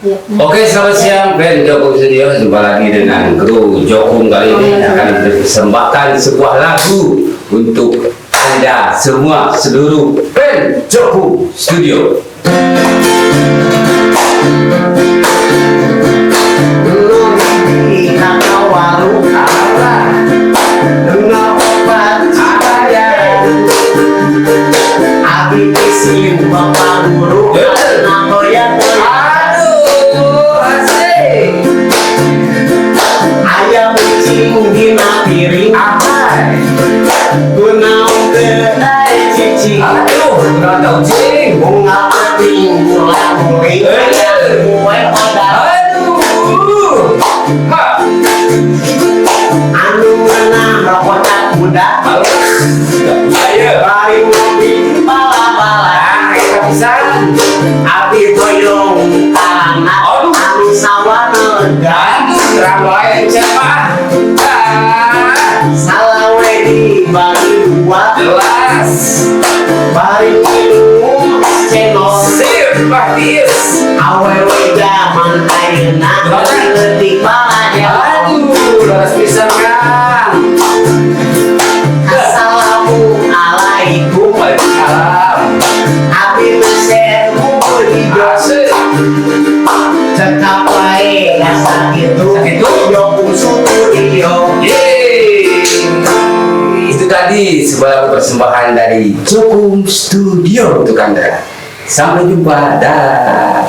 Iya. Oke, selamat siang, Ben Joko Studio. Jumpa lagi dengan kru Jokum. Kali ini akan mempersembahkan sebuah lagu untuk Anda semua, seluruh Ben Joko Studio. 01 kakawalu. Allah, 04 Cibayar. Abi isin bapak guru. Toya toya. Aduh, asik. Aya ucing dina piring. Ahai. Kunaon teu daek cicing? Aduh, kurang tahu cing. Bunga penting gula guling. Kue odar. Aduh. Ha, Anu ngeunah rokok cap budak. Halus. Ayo. Bari ngopi bala-bala. Ah, kita pisan. Abi boyong tanah. Aduh. Anu sawana lega. Aduh, terang wae siapa? Ah, Salawe dibagi dua. Jelas. Bari minum es cendol. Sip, Pak. Awewe zaman ayeuna. Leutik balanja. Aduh, leres pisan, Kang. Assalamualaikum. Waalaikumsalam. Abi meser bubur hijau. Asik. Cekap wae sakitu. Sakitu? Jokum Studio. Yeay. Itu tadi sebuah lagu persembahan dari Jokum Studio untuk Anda. Sampai jumpa. Dah.